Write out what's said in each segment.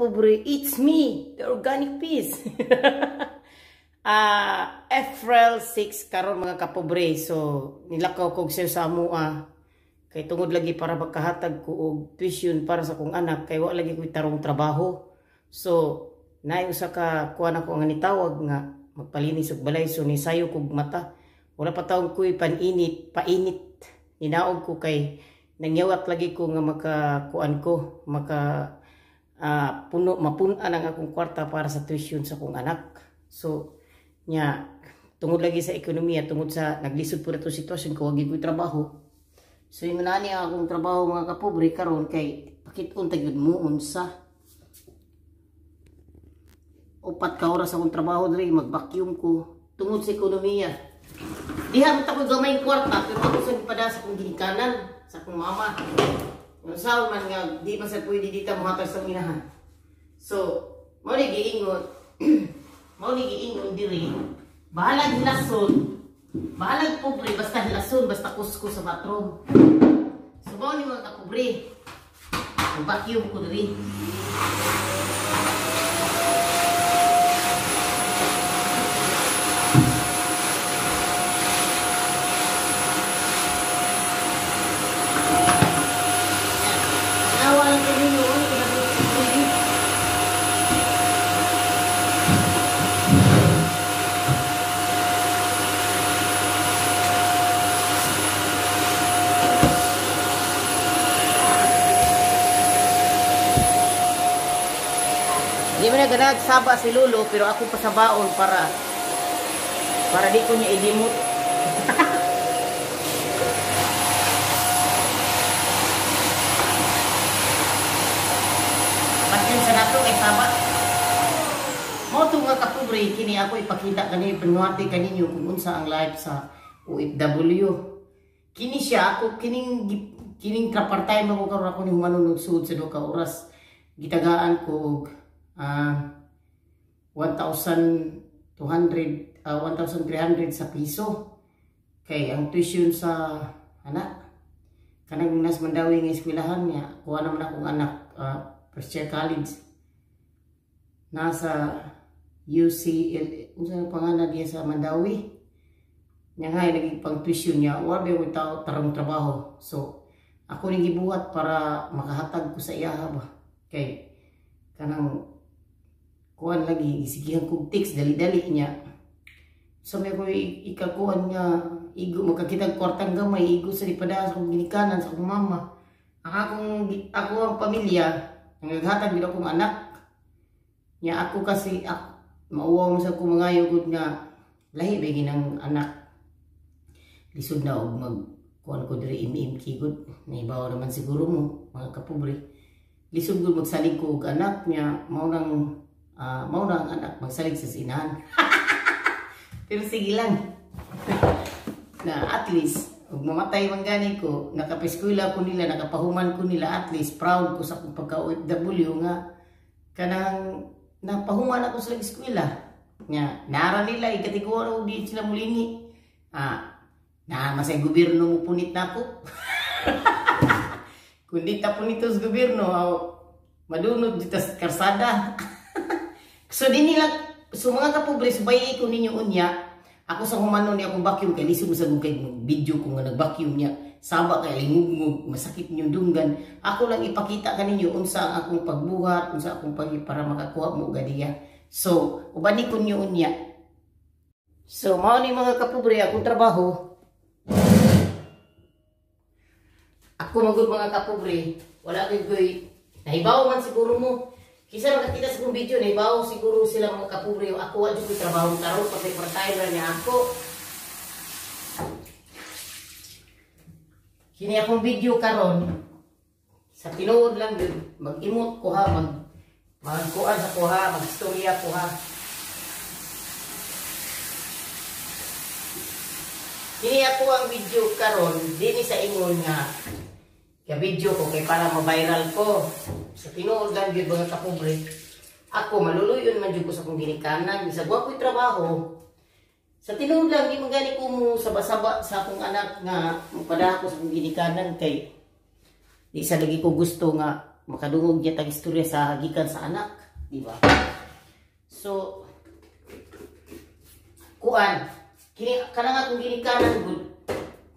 Kapobre, it's me, the Organic Peace. April 6 karon, mga kapobre. So nilakaw kog sa amoa kay tungod lagi para makahatag ko og tuition para sa akong anak kay wa lagi ko'y tarong trabaho. So naay usa ka kuan ako nga nitawag nga magpalinis og balay, so nisayo kog mata. Wala pa taong ko'y paninit, painit. Ninaog ko kay nangyawat lagi ko nga makakuan ko, maka puno mapun-an ang akong kwarta para sa tuition sa akong anak. So nya tungod lagi sa ekonomiya, tungod sa naglisod po na itong sitwasyon ko, wag ko'y trabaho. So yung nani ang akong trabaho, mga kapobre, karon kay pakit-on ta gyud mo unsa. 4 ka oras akong trabaho diri, mag-vacuum ko tungod sa ekonomiya. Diha man ta ko gamay kwarta pero ako sa gipada sa akong ginikanan, sa akong mama. Unsa man nga di man sa pwede dita mohatag sa inahan. So mao ni giingon, mao ni giingon diri, bahalag hilason, bahalag pobre, basta hilason, basta kusko sa bathroom. So mao ni, mga kapobre, mag-vacuum ko diri. Nawa lang kayo ninyo, ano kung nag-pwede. Di man na saba si Lolo, pero ako pasabaon para di ko niya ilimot. Pansin sa nato kay saba. Mao to nga kapobre, kini ako ipakita kaninyo, panuhati kaninyo kung unsa ang life sa OFW. Kini siya ako kining kining part-time ako karon, ako ni humanon og sud sa 2 ka oras. Gitagaan ko og 1,200, 1,300 sa piso. Kay ang tuition sa anak kanang nas Mandawi nga eskwelahan niya, kuha naman akong anak first year college. Nasa UCL, unsa ang pangalan niya sa Mandawi? Nya nga lagi pang tuition niya, wa ba ko tao tarong trabaho. So ako ning gibuhat para makahatag ko sa iya ba. Kay kanang kuan lagi isigihan kog text dali-dali niya. So may ko ikakuan nga igo makakita kwartang gamay, igo sa ipada sa akong ginikanan, sa akong mama. Ang ako ang pamilya, ang naghatag gid akong anak. Nya ako kasi ako, mauwaw sa akong mga yugod nga lahi ba ginang anak. Lisod na og mag kuan ko diri imim gud, naibaw naman siguro mo mga kapobre. Lisod gud magsalig ko og anak niya, mao nang ang anak magsalig sa sinahan. Pero sige lang. Na at least ug mamatay man gani ko, nakapiskwela ko nila, nakapahuman ko nila, at least proud ko sa akong pagka-OFW nga kanang napahuman ako sa eskwela. Nga nara nila ikatiguan og di sila mulingi. Na masay gobyerno mo punit nako. Kun di ta punito sa gobyerno, aw madunod dito sa karsada. So dinhi lang, so mga kapobre, subayi ko ninyo unya. Ako sa humanon niya akong vacuum kay lisod sa kay video ko nga nag-vacuum niya. Saba kay lingugngog, masakit ninyong dunggan. Ako lang ipakita kaninyo unsa ang akong pagbuhat, unsa akong pag para makakuha mo gadiya. So ubani ko ninyo unya. So mao ni mga kapobre akong trabaho. Ako magud mga kapobre, wala koy nahibaw man siguro mo. Kisa makakita sa akong video, nahibaw siguro sila mga kapobre. Ako wa jud koy trabaho karon, patay part-time ra niya ako. Kini akong video karon sa tinuod lang gyud, mag-imot ko ha, magkuan sa ko ha, magstorya ko ha. Kini ako ang video karon, dinhi sa ingon nga ka video ko kay para ma-viral ko. Sa tinuod lang gyud mga kapobre, ako maluluyon man jud ko sa akong ginikanan, bisag wa ko'y trabaho. Sa tinuod lang di man gani ko mo saba-saba sa akong anak nga mopada ako sa akong ginikanan kay di sa lagi ko gusto nga Makadungog niya tag istorya sa gikan sa anak, di ba? So kuan kini kanang akong ginikanan gud.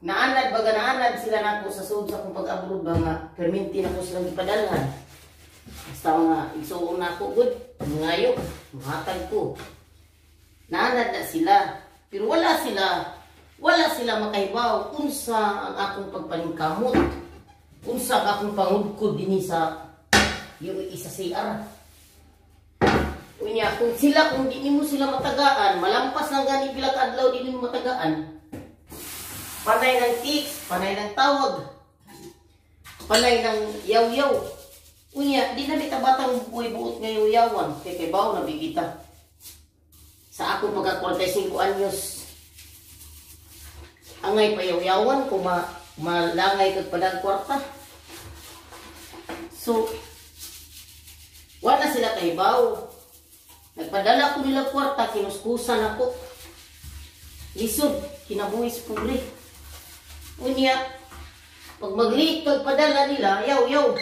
Naanad baga naanad sila nako sa sud sa akong pag-abroad ba nga perminti nako silang gipadalhan. Basta mga igsuon nako gud, mangayo, muhatag ko. Naanad na sila, pero wala sila makahibaw unsa ang akong pagpaningkamot, unsa ang akong pangudkod dinhi sa UAE sa CR. Unya kung sila kung di nimo sila matagaan, malampas lang gani pila ka adlaw di nimo matagaan. Panay ng tics, panay ng tawag, panay ng yaw-yaw. Unya, di na bita batang buhay buot nga yaw-yawan, kay kay bawo na bigita. Sa akong pagka 45 anyos, angay pa yaw-yawan kung malangay kag padag kwarta. So, wala sila kahibaw. Nagpadala ko nila kwarta, kinuskusan ako. Lisod, kinabuhi sa pobre. Unya, pag mag-late pagpadala nila, yaw-yaw.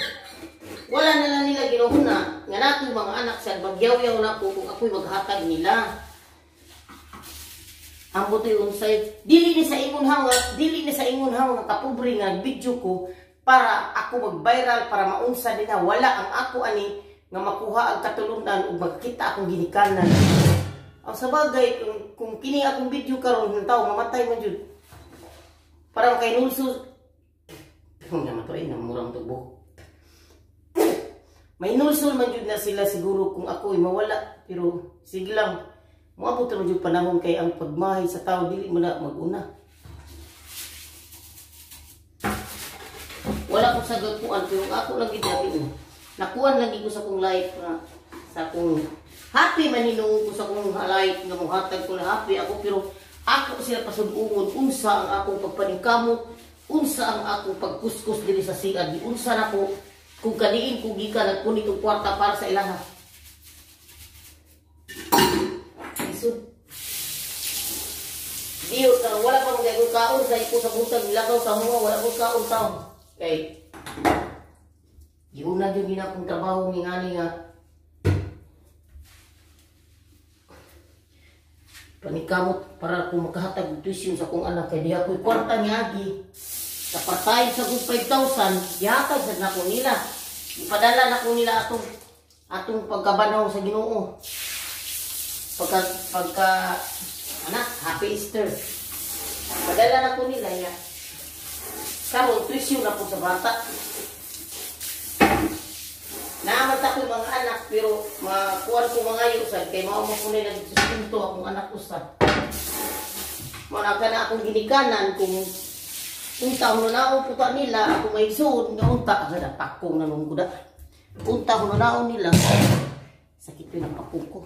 Wala na lang nila ginuhuna. Nga na akong mga anak sa magyaw-yaw na ako kung ako'y maghatag nila. Ang butoy unsay, dili ni sa ingon hanga, dili ni sa ingon hanga kapobre nga video ko para ako mag-viral, para maunsa din na wala ang ako ani nga makuha ang katulunan ug magkita akong ginikanan. Ang sabagay, kung kini akong video karon ng tao mamatay man jud. Para kay nulso nga matuay na murang tubo. May nulso man jud na sila siguro kung ako ay mawala, pero sige lang. Moabot ra jud panahon kay ang pagmahay sa tao dili man na maguna. Wala ko sa gakuan pero ako lang gid dati na. Nakuan lagi ko sa akong life nga sa akong happy man hinuon ko sa akong life nga mohatag ko na happy ako, pero ako sila pasud-ungon unsa ang akong pagpaningkamot, unsa ang akong pagkuskus diri sa CR, unsa nako kung kaniin ko gikan nagpunit og kwarta para sa ilaha. Isud. Diyo ta wala pa man kay kaon sa iko sa butang nilakaw sa huwa, wala ko kaon taon. Kay giuna jud gina akong trabaho ngani nga panikamot para kung makahatag og tuition sa akong anak kay diha ko'y kwarta niagi. Sa part-time sa good 5,000, gihatag sad nako nila. Ipadala nako nila atong pagkabanaw sa Ginoo. Pagka anak, Happy Easter. Padala nako nila ya. Karon tuition na po sa bata. Naamat ako mga anak pero makuan ko mga sad kay mao mo kunay nagsustinto akong anak usa. Mao na kana akong ginikanan kung unta hunaon puta nila ako may suod nga unta kada pakong na nung kuda. Unta hunaon nila. Sakit yun ang pakong ko.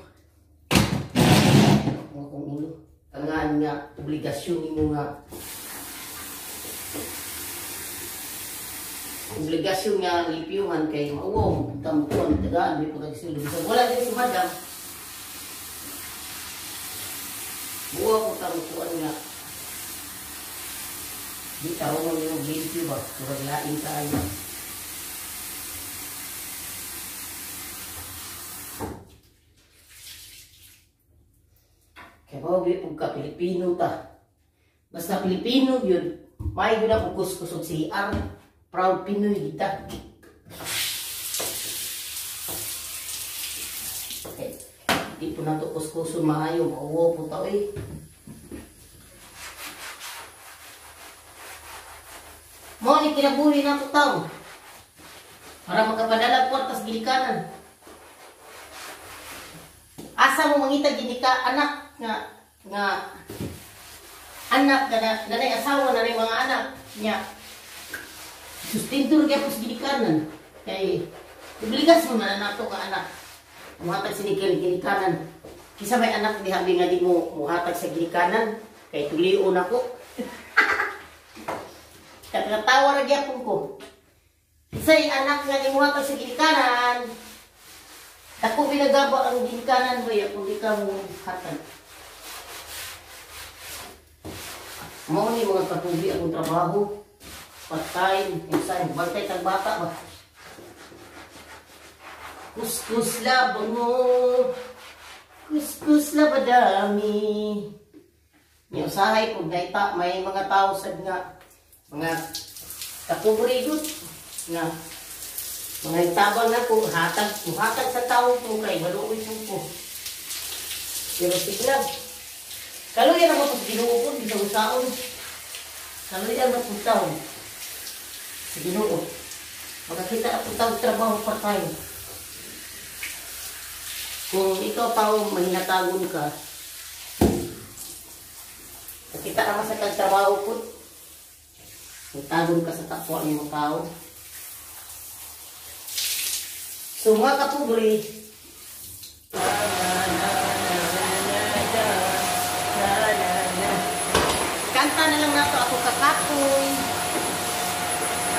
Ang akong ulo. Tangan nga obligasyon nimo nga obligasyon nga lipyuhan kay mauwaw tampuan tagaan di pagkasulod. Wala din si madam. Buwa ko tampuan nga di tarungan yung limpyo ba? Murag lain tayo. Kaya ba, kung ka Pilipino ta. Basta Pilipino yun, may guna kung kuskusog si CR. Proud Pinoy kita. Okay. Di po nato kuskuson maayo. Mauwaw po tao eh. Mao ni kinabuhi na ko tao. Para makapadala kwartas ginikanan. Asa mo mangita ginika anak nga nga anak nga nanay asawa nanay mga anak niya. Sustento ra gyapon sa ginikanan. Kay obligasyon man nato ka anak. Muhatag sa ginikanan. Kisa may anak diha nga di mo muhatag sa ginikanan kay tulion ako. Katatawa ra gyapon ko. Say anak nga ni muhatag sa ginikanan. Dako binagaba ang ginikanan mo ya kung di ka mo hatag. Mao ni mga katubi akong trabaho. Part-time, inside, bantay tag bata ba. Kuskus la bango. Kuskus la badami. Nya usahay kung naita may mga tao sad nga mga kapobre gud nga mga tabang nako, hatag muhatag sa tao ko kay maluoy ko. Pero sige. Kaluyan ako sa Ginoo po, bisag usaon. Kaluyan ako taon sa Ginoo. Makakita ako tao trabaho part-time. Kung ikaw tao mahinatagon ka, makita naman sa kag trabaho po. Tagon ka sa kapwa nimo tao. So mga kapobre, kanta na lang nato ako kakapoy.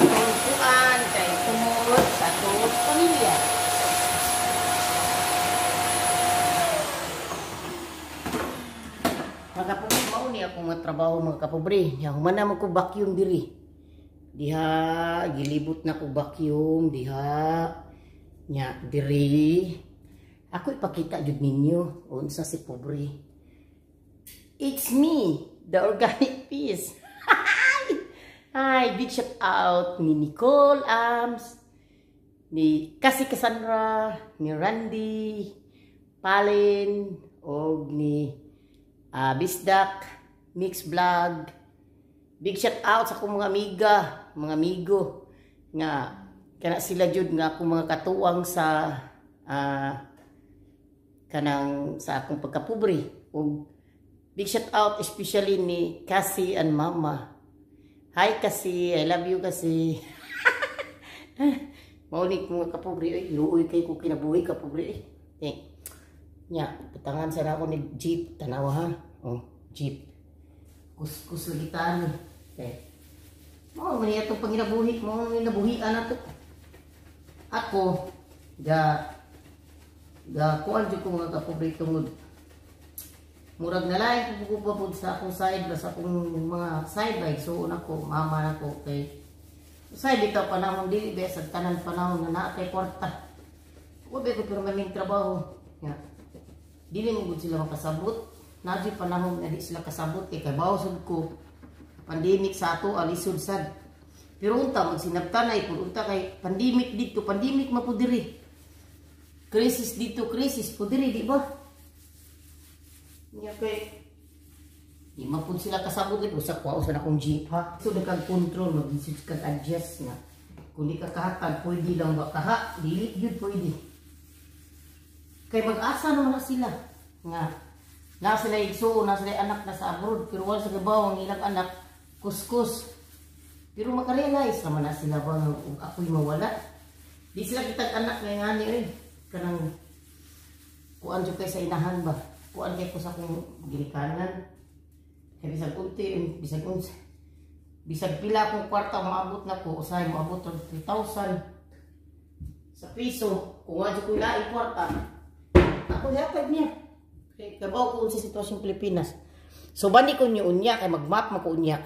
Atong kuan kay tungod sa atong pamilya. Mga kapobre, mao ni akong mga trabaho, mga kapobre. Nya human na man ko vacuum diri. Diha gilibot na ko vacuum diha. Nya diri. Ako ipakita jud ninyo unsa si pobre. It's me, the organic peace. Hi, big shout out ni Nicole Ams, ni Cassie Cassandra, ni Randy Palin, og ni Bisdak Mix Vlog. Big shout out sa akong mga amiga, mga amigo nga kana sila jud nga akong mga katuwang sa kanang sa akong pagkapobre. Og big shout out especially ni Cassie and Mama. Hi Cassie, I love you Cassie. Mao ni mga kapobre oy, luoy kay ko kinabuhi kapobre eh. Eh. Nya, patangan sa ako ni jeep, tanawa ha. Oh, jeep. Kuskus lagi tani. Eh. Mao man atong panginabuhi, mao man nabuhian nato. Ako ga ga kuan jud ko mga kapobre tungod murag nalain ko pa pud sa akong side ba, sa akong mga side bike. So una ko mama nako kay side bitaw panahon dili ba sa tanan panahon na naa kay kwarta. Wa ba ko permanent trabaho. Nga dili mo gud sila makasabot. Naa jud panahon nga di sila kasabot kay kabaw sud ko pandemic sa ato alisod sad. Pero unta magsinabtanay pud unta kay pandemic didto, pandemic man pud diri. Crisis dito, crisis pud diri, di ba? Nya kay di man pud sila kasabot lagi usa ko usa na akong jeep ha. So nagkag control mag-isip kag adjust nga. Kung di ka kahatag pwede lang ba kaha, dili gyud pwede. Kay mag-asa naman na sila nga na sila igsuon, na sila anak na sa abroad pero wala sa gabaw ang ilang anak kuskus. Pero makarealize naman na sila ba nga ako'y mawala. Di sila kitag anak nga ngani oy. Kanang kuan jud kay sa inahan ba. Kuan kay ko sa akong ginikanan. Kay bisag unti, bisag unsa. Bisag pila akong kwarta moabot na ko, usahay moabot og 3,000 sa piso. Kung wa jud ko laing kwarta, ako hatag niya. Kay kabaw ko unsa sitwasyon Pilipinas. So bani ko niyo unya kay magmap man ko unya.